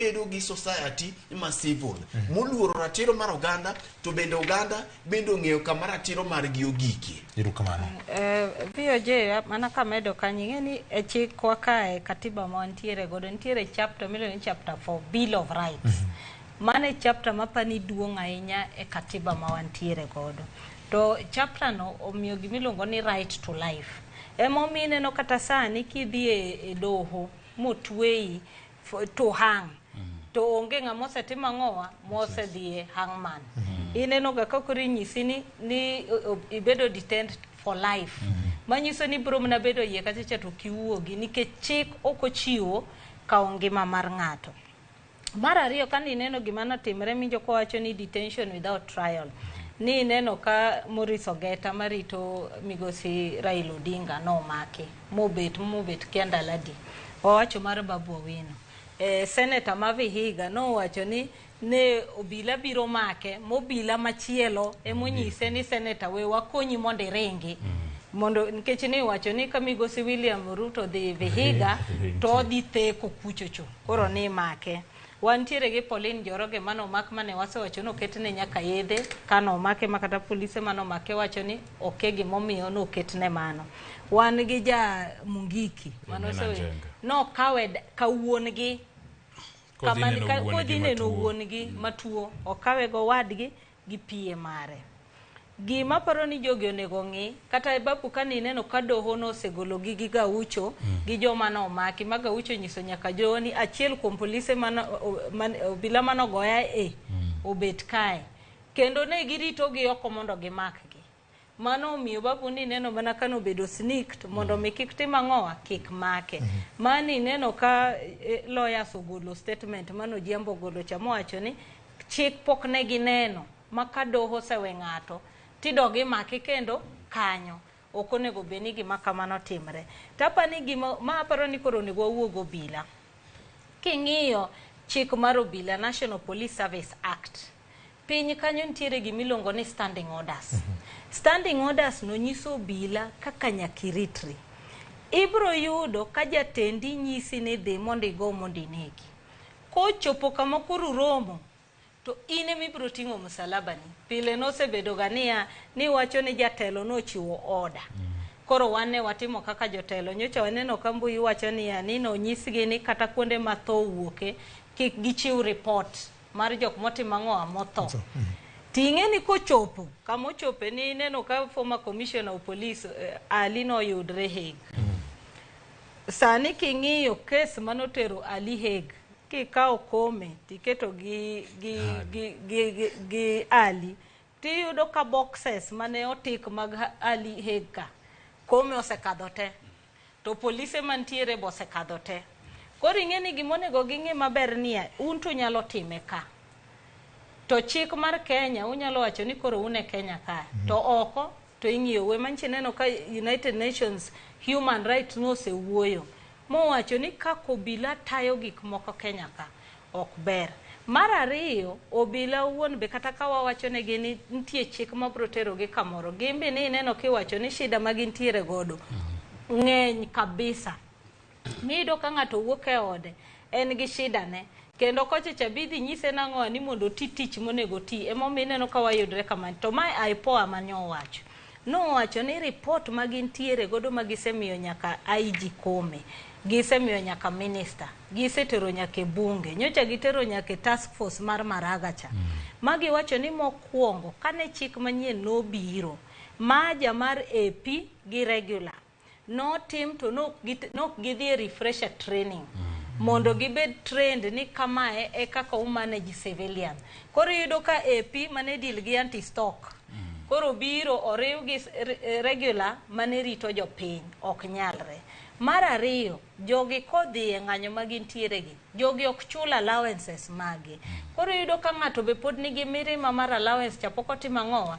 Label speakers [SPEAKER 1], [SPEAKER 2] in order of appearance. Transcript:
[SPEAKER 1] Bedo gi society ma civil moluoro ratiro mar oganda, to bende oganda bende ong'eyo kama ratiro margi ogikie.
[SPEAKER 2] Erokamano.
[SPEAKER 3] VOJ, mana kamedo kanyo, ing'e ni e chikwa kae, katiba ma wantiere godo, nitiere chapter miluongo ni chapter 4, Bill of Rights. Mano e chapter mapani duong' ahinya e katiba ma wantiere godo. To chapter no omiyo gimiluongo ni right to life. Emomiyo ineno kata sani kidhi e doho motweyi to hang, to onge ng'ama osetimo ang'owa mosedhi e hangman. Ineno ga ka koro inyisi ni ibedo detained for life, manyiso ni ibiro mana bedo iye kacha cha to ok iwuogi, nikech chik ok ochiwo kawo ngima mar ng'ato. Mar ariyo, ka ineno gima notimre minjo kowacho ni detention without trial, ni ineno ka Maurice Ogeta marito migosi Raila Odinga nomaki mobet kia ndalo adi. Owacho mar Babu Owino, senator ma Vihiga nowacho ni ne obila biro make, mobila machielo emonyise ni, "Senator, we wakonyi mondo iringi," mondo nikech ni wacho ni ka migosi William Ruto dhi Vihiga to odhi theko kuchocho, koro ni make. Wantiere gi Pauline Njoroge manomak, mane wasewacho noketne nyaka yedhe kanomake, ma kata polise manomake wacho ni oke gimomiyo noketne mano. Wan gi ja Mungiki
[SPEAKER 4] Maina Njenga.
[SPEAKER 3] Nokawe kawuon-gi
[SPEAKER 4] Kodhi neno wuon-gi
[SPEAKER 3] kodhi neno
[SPEAKER 4] matuo.
[SPEAKER 3] Wuon-gi matuo, okawe gowadgi gi PA mare. Gima paro ni jogi onego ng'i kata bapu ka nineno ka doho nosegologi gi Gaucho gi joma nomaki, ma Gaucho nyiso nyaka joho ni achiel kuom polise mano, obila manogoya e obet kae, kendo ne giritogi oko mondo gimakgi. Mano omiyo babu ni neno mana ka nobedo sneaked mondo mi kik tim ang'owa, kik make. Mani neno ka lawyers ogolo statement mano Ojiambo ogolo cha, mowacho ni chik pok ne gineno ma ka doho osewe ng'ato tidog imake kendo kanyo. Ok onego bed ni gima kamano timre. Tapani gima ma aparo ni koro onego wawuog obila. King'iyo chik mar obila, National Police Service Act, piny kanyo nitiere gimiluongo ni standing orders. Standing orders no nyiso obila kaka nyaka iritri. Ibro yudo ka jatendi nyisi ni dhi mondo igo mondo inegi. Kochopo kama koro uromo, to in ema ibro ting'o msalaba ni. Pile nosebedo ga niya, ni wacho ni jatelo nochiwo order. Koro wan ne watimo kaka jotelo. Nyocha waneno ka mbui wacho niya, ni nonyisgi ni kata kuonde ma tho owuoke, kik gichiw report mar jok motimo ang'owa motho. Ting'e ni kochopo kama ochope ni ineno ka former commissioner of police Ali noyudre Hague. Sani king'iyo kes manotero Ali Hague, kikawo Kome tiketo gi Ali, tiyudo ka boxes mane otik mag Ali Hague ka, Kome osekadho te. To polise mantiere be osekadho te. Koro ing'e ni gimonego ging'i maber niya, un to unyalo time ka. To chik mar Kenya unyalo wacho ni koro un e Kenya ka. To oko to ing'iyo we manchi neno ka United Nations Human Rights nosewuoyo mowacho ni kaka obila tayo gik moko Kenya ka ok ber. Mar ariyo, obila owuon be kata ka wawacho negi ni nitie chik mabiro terogi kamoro, gin be ni ineno kiwacho ni shida ma gintiere godo ng'eny kabisa. Miyudo ka ng'ato wuok e ode en gi shida ne, kendo kocha cha bidhi nyise nang'o ni mondo oti tich monego oti. Emomiyo ineno ka wayudre kama. To mae IPOA mane owacho, nowacho ni report ma gintiere godo ma gisemiyo nyaka IG Kome, gisemiyo nyaka minister, gisetero nyaka e bunge, nyocha gitero nyaka e task force mar Maraga cha, ma giwacho ni mokwongo kane chik manyien nobiro maja mar AP gi regular notim to nok gidhi e refresher training mondo gibed trained ni kamae e kaka umanage civilian. Koro iyudo ka AP mane deal gi anti stock koro biro oriw gi regular mane rito jopiny, ok nyalre. Mar ariyo, jogi kodhi e ng'anyo ma gintiere gi jogi ok chul allowances magi. Koro iyudo ka ng'ato be pod nigi mirima mar allowance cha pok otimo ang'owa.